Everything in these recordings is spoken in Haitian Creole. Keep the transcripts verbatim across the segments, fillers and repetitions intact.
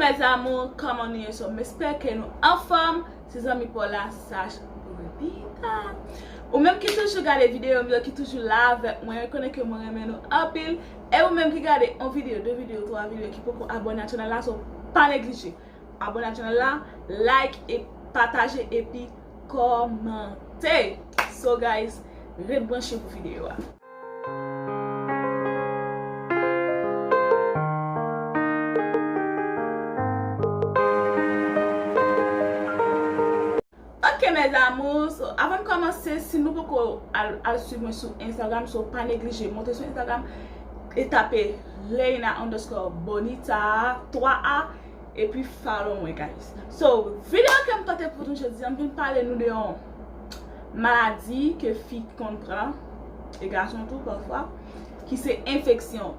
Mes amours, kòman nou ye? So, m espere ke nou anfòm. Se zanmi pa w la, Sash Bonita. Ou menm ki toujou gade videyo m yo, ki toujou la avèk mwen, konnen ke mwen renmen nou anpil. E ou menm ki gade yon videyo, de videyo, twa videyo, ki poko abòne a chanèl la, so pa neglije abòne a chanèl la, like e pataje epi kòmante. So guys, ret branche pou videyo a. Ok mes amours, so, avan n kòmanse, si nou poko al, al swiv mwen sou Instagram, so pa neglije monte sou Instagram e tape Leina underscore Bonita twa a epi follow mwen guys. So, videyo ke m pote pou nou jodi a, m vin pale nou de yon maladi ke fi konn pran e gason tou pafwa, ki se enfeksyon.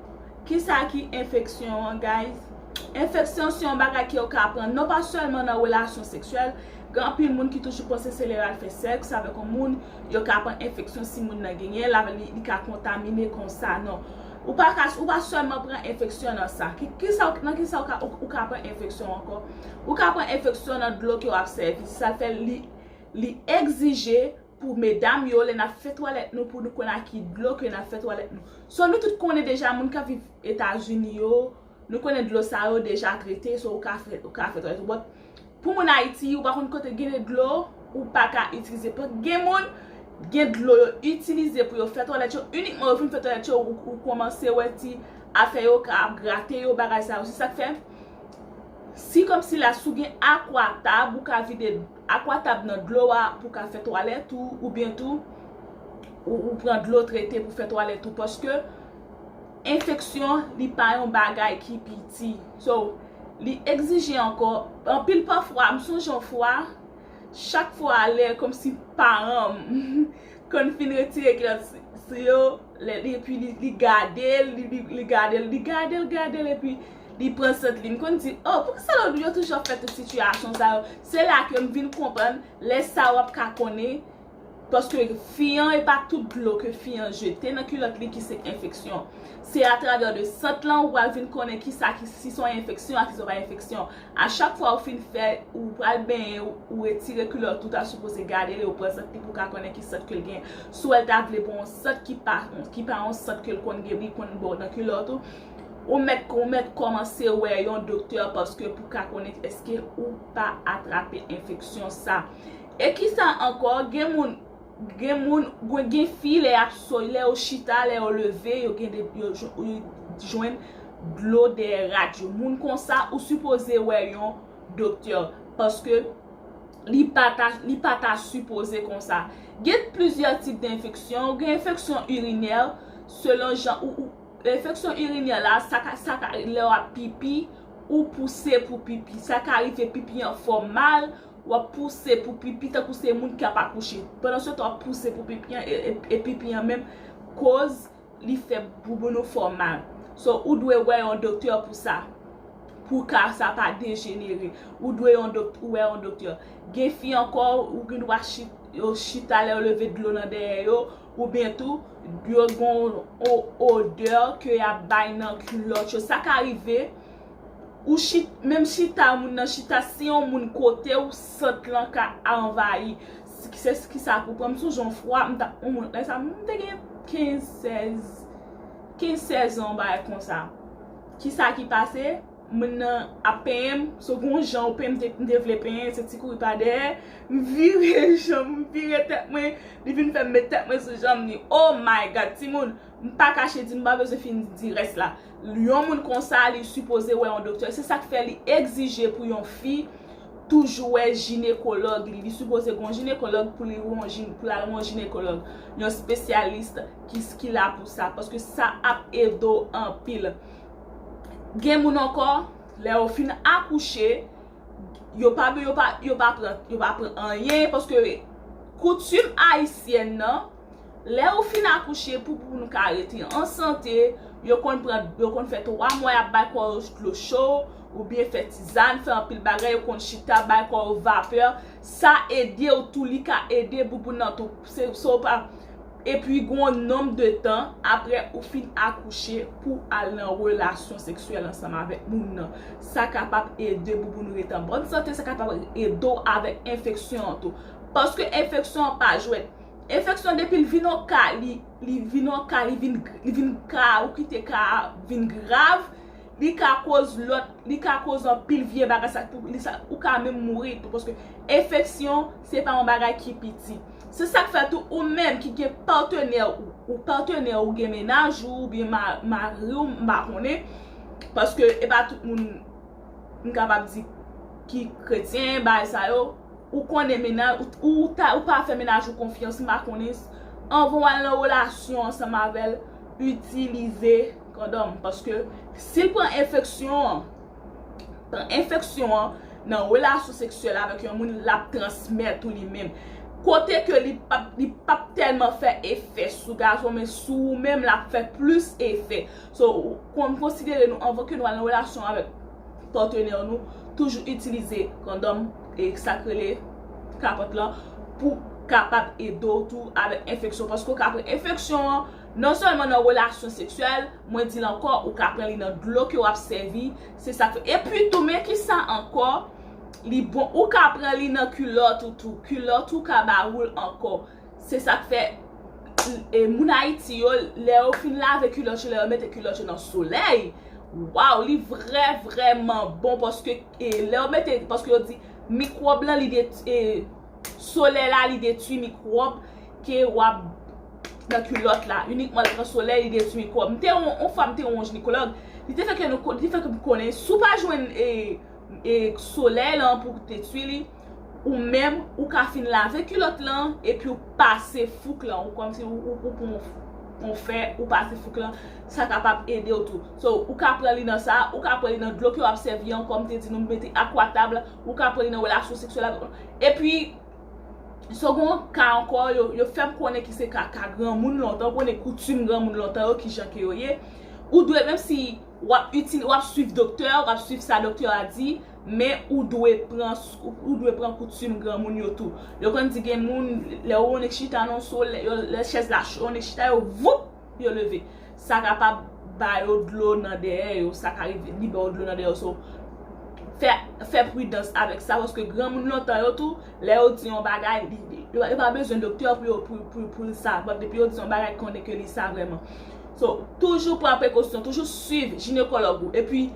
Kisa ki enfeksyon an, guys? Enfeksyon se yon bagay ke w ka pran non pa sèlman nan relasyon seksyèl. Gen anpil moun ki toujou panse se lè y al fè sèks avèk yon moun, yo ka pran enfeksyon si moun nan genyen l, li, li ka kontamine konsa, non. Ou pa ka, ou pa sèlman pran enfeksyon nan sa. Ki, kisa, nan kisa ou ka, ou, ou ka pran enfeksyon ankò? Ou ka pran enfeksyon nan dlo ke w ap sèvi. Sa fè li, li egzije pou medam yo, lè n ap fè twalèt nou, pou nou konn a ki dlo ke n ap fè twalèt nou. So, nou tout konnen deja, moun k ap viv Etazini yo, nou konnen dlo sa yo deja trete, so ou ka fè, ou ka fè twalèt ou. But, pou moun Ayiti, ou pa konn kote gen de dlo, ou pa ka itilize. But, gen moun, gen dlo yo itilize pou yo fè twalèt yo, inikman yo fin fè twalèt yo, ou, ou kòmanse wè ti afè yo ka ap grate yo, bagay sa yo. Se sa k fè, si kòmsi la, si w gen akwatab, ou ka vide akwatab nan dlo a pou w ka fè twalèt ou, oubyen tou, ou, ou pran dlo trete pou fè twalèt ou, paske enfeksyon, li pa yon bagay ki piti. So, li egzije ankò, anpil pafwa, m sonje yon fwa, chak fwa lè kòmsi paran m konn fin retire kilòt sou yo, lè, epi li, li gade l, li, li, li gade l, li gade l, gade l, epi li pran sant li. M konn di, oh, poukisa lòt yo toujou ap fè tout sitiyasyon sa yo? Se la ke m vin konprann, lè sa w ap ka konnen, paske fi an, e pa tout dlo ke fi an jete nan kilòt li ki se enfeksyon. Se atravè de sant lan ou pral vin konnen kisa ki, si se yon enfeksyon, a ki se pa enfeksyon. A chak fwa ou fin fè, ou pral benyen, ou, ou retire kilòt ou, ta sipoze gade li, ou pran sant li pou w ka konnen ki sant ke l gen. Si w wè l ta vle pran yon sant ki pa, ki pa yon sant ke l konn gen, li konn ba w nan kilòt ou, ou mèt, ou mèt kòmanse wè yon doktè paske pou w ka konnen èske ou pa atrape enfeksyon sa. E kisa ankò? Gen moun, gen moun, gen, gen fi lè y ap soy, lè yo chita, lè yo leve, yo gen de, yo, yo jwenn dlo dèyè rad yo. Moun konsa, ou sipoze wè yon doktè, paske li pa ta, li pa ta sipoze konsa. Gen plizyè tip de enfeksyon. Gen enfeksyon irinè, selon jan ou, ou, enfeksyon irinè la, sa ka, sa ka, lè w ap pipi, ou pouse pou pipi. Sa ka rive pipi an fè w mal, w ap pouse pou pipi, tankou se moun k ap akouche. Pandan se tan w ap pouse pou pipi an, e, e, e pipi an menm koz li fè bouboun ou fè w mal. So, ou dwe wè yon doktè pou sa. Pou ka sa pa dejenere, ou dwe yon dok-, ou wè yon doktè. Gen fi ankò, ou gen dwa chi-, yo chita lè yo leve dlo nan dèyè yo, oubyen tou, yo gen yon o-, odè ke y ap bay nan kilòt yo. Sa ka rive, ou chit-, menm chita, moun nan chita, si yon moun kote w, sant lan ka anvayi. Se, se ki sa pou pran. M sonje yon fwa, m t ap, yon moun, lè sa, m te gen kenz, sèz, kenz, sèz an, yon bagay konsa. Kisa ki pase? Moun nan ap penyen m, so gen yon jan ou penyen m, m te, m te vle penyen, se ti kouri pa dèyè. M vire janm, m vire tèt mwen, li vin fè m met tèt mwen sou janm li. Oh my God, timoun, m pa kache di, m pa bezwen fin di rès la. Yon moun konsa, li sipoze wè yon doktè. Se sa k fè li egzije pou yon fi toujou wè jinekològ li. Li sipoze gen yon jinekològ pou li wè yon jin-, pou l al wè yon jinekològ, yon espesyalis ki, ki la pou sa. Paske sa ap ede w anpil. Gen moun ankò, lè yo fin akouche, yo pa, yo pa, yo pa pran, yo pa pran anyen, paske koutim ayisyèn nan, lè ou fin akouche, pou, pou nou ka rete an sante, yo konn pran, yo konn fè twa mwa y ap bay kò yo dlo cho, oubyen fè tizàn, fè anpil bagay, yo konn chita, bay kò yo vapè. Sa ede w tou, li ka ede bouboun nan tou. Se, se w pa, Epi gen yon nonb de tan apre ou fin akouche pou al nan relasyon seksyèl ansanm avèk moun nan. Sa kapab ede bouboun ou rete an bòn sante, sa kapab ede w avèk enfeksyon an tou. Paske enfeksyon an pa jwèt. Enfeksyon depi l vin yon ka, li, li vin yon ka, li vin, li vin ka, ou kite ka a vin grav, li ka koz lòt, li ka koz anpil vye bagay sa, pou, li sa, ou ka menm mouri tou, paske enfeksyon, se pa yon bagay ki piti. Se sa k fè tou, ou menm ki gen patnè ou, ou patnè ou gen mennaj ou, oubyen ma-, mari w, m pa konnen, paske e pa tout moun m kapab di ki kretyen, bagay sa yo, ou konnen mennaj, ou, ou ta, ou pa fè mennaj ou konfyans, m pa konnen, anvan w al nan relasyon ansanm avè l, itilize kondòm. Paske si l pran enfeksyon an, pran enfeksyon an nan relasyon seksyèl avèk yon moun, l ap transmèt ou li menm. Kote ke li p ap, li p ap tèlman fè efè sou gason, men sou ou menm, l ap fè plis efè. So, ou kon-, konsidere nou, anvan ke nou al nan relasyon avèk patnè nou, toujou itilize kondòm, e sa k rele kapòt lan, pou kapab ede w tou avèk enfeksyon. Paske w ka pran enfeksyon an, non sèlman nan relasyon seksyèl, mwen di l ankò, ou ka pran li nan dlo ke w ap sèvi, se sa k fè. Epi tou, men kisa ankò, li bon, ou ka pran li nan kilòt ou tou, kilòt ou ka ba ou l ankò. Se sa k fè, e, moun Ayiti yo, lè yo fin lave kilòt yo, lè yo mete kilòt yo nan solèy, waw, li vrè, vrèman bon, paske, e, lè yo mete, paske yo di, mikwòb lan, li detwi, e, solèy la, li detwi mikwòb ke w ap nan kilòt la. Inikman l pran solèy, li detwi mikwòb. M te yon, yon fwa, m te yon jinekològ, li te fè ke nou ko-, li te fè ke m konnen, si w pa jwenn, e, e, solèy lan pou detwi li, ou menm, ou ka fin lave kilòt lan, epi w pase fouk lan, ou kòmsi ou, ou, ou pran yon, yon fè, ou pase fouk lan, sa kapab ede w tou. So, ou ka pran li nan sa, ou ka pran li nan dlo ke w ap sèvi an, kòm te di nou mete akwatab, ou ka pran li nan relasyon seksyèl avèk. Epi, so, gon ka ankò, yo, yo fè m konnen ki se ka, ka granmoun lontan, ou konnen koutim granmoun lontan yo, kijan ke yo ye. Ou dwe, menm si w ap itil-, w ap swiv doktè, w ap swiv sa doktè a di, men ou dwe pran, ou dwe pran koutim granmoun yo tou. Yo konn di gen moun, lè ou annik chita nan solèy, yo, lè chèz la cho, annik chita, yo, voup, yo leve. Sa kapab ba yo dlo nan dèyè yo, sa ka rive, li ba yo dlo nan dèyè yo. So, fè, fè pridans avèk sa, paske granmoun lontan yo tou, lè yo di yon bagay, li, li, yo, yo pa bezwen doktè pou yo, pou, pou, pou l sa. But depi yo di yon bagay, konnen ke li sa vrèman. So, toujou pran prekosyon, toujou swiv jinekològ ou. Epi,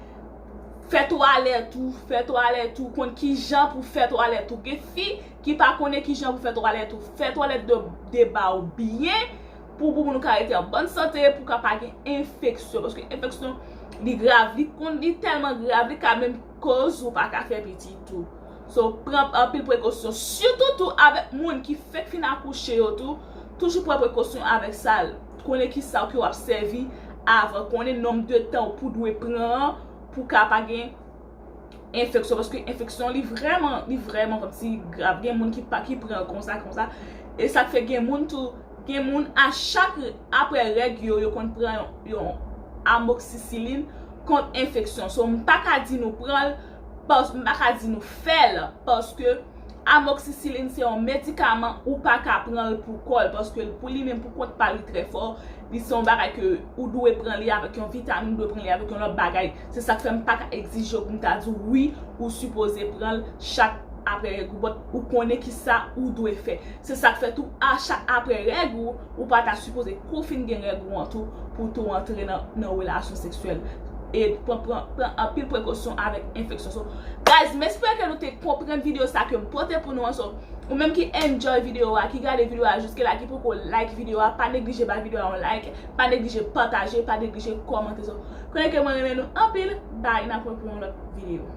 fè twalèt ou, fè twalèt ou, konn kijan pou fè twalèt ou. Gen fi ki pa konnen kijan pou fè twalèt ou. Fè twalèt de, de ba ou byen, pou, pou moun ou ka rete an bòn sante, pou ka pa gen enfeksyon. Paske enfeksyon, li grav, li konn, li tèlman grav, li ka menm koz ou pa ka fè pitit tou. So, pran anpil prekosyon, sitou tou avèk moun ki fèk fin akouche yo tou, toujou pran prekosyon avèk sa, konnen ki sa ke w ap sèvi avan, konnen nonb de tan ou pou dwe pran an, pou ka pa gen enfeksyon, paske enfeksyon li vrèman, li vrèman kòmsi grav. Gen moun ki pa, ki pran l konsa, konsa. E sa k fè gen moun tou, gen moun a chak apre règ yo, yo konn pran yon, yon amoxicilline kont enfeksyon. So, m pa ka di nou pran l, pas-, m pa ka di nou fè l, paske amoxicilline se yon medikaman ou pa ka pran l pou kò l, paske l pou li menm pou kont pa li trè fò, li se yon bagay ke ou dwe pran li avèk yon vitamin, ou dwe pran li avèk yon lòt bagay. Se sa k fè m pa ka egzije w pou m ta di w, wi, ou sipoze pran l chak apre règ ou, but ou konnen ki sa ou dwe fè. Se sa k fè tou, a chak apre règ ou, ou pa ta sipoze, kou w fin gen règ ou an tou, pou tou antre nan, nan relasyon seksyèl. E pran, pran, pran anpil prekosyon avèk enfeksyon. So, guys, m espere ke nou te konprann videyo sa ke m pote pou nou an. So, ou menm ki enjoy videyo a, ki gade videyo a jiske la, ki poko like videyo a, pa neglije ba videyo a yon like, pa neglije pataje, pa neglije kòmante. So, konnen ke mwen renmen nou anpil, bye, n ap wè pou yon lòt videyo.